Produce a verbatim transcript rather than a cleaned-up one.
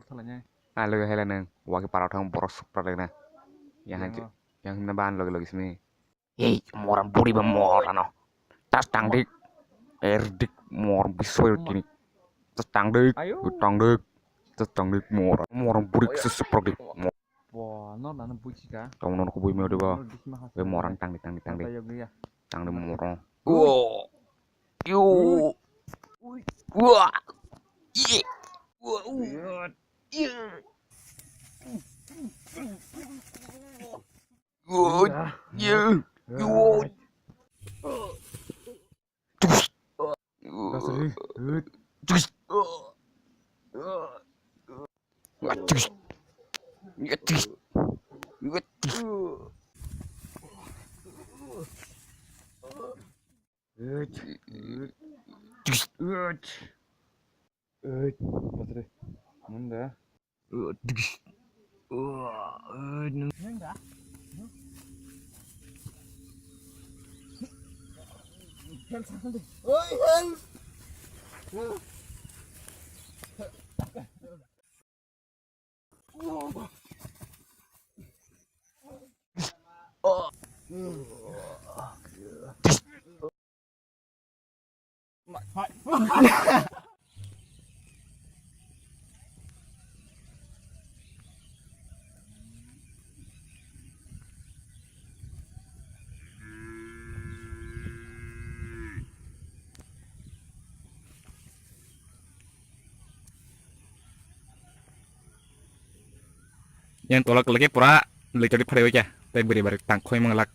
Khalanya. Ah, loge hele nang. Wagi parao thang borok sukpra legna. Yang hanchi. Yang himna ban loge loge simi. Ei, moram buri ba mor ano. Tas tang dik. Er dik mor bisoi tini. Tas tang dik. Ayo. Tang dik. Tas tang dik mor. Moram buri kisa sukpra dik. Bo, no, no, no, buji ka. Tong no ko bui me de ba. No, dikma has. We moram tang dik, tang dik, tang dik. Tang dik moram. Wo. Yo. Ui. Wah. Ye. Wah, uh. Ye. Wah. Ye. Yo. Kasri. Hut. Hut. Hut. Hut. Hut. Kasri. Munda. Yang tolak lagi pura lagi tadi pada wajah, tapi beri beri tangkoi mengelak.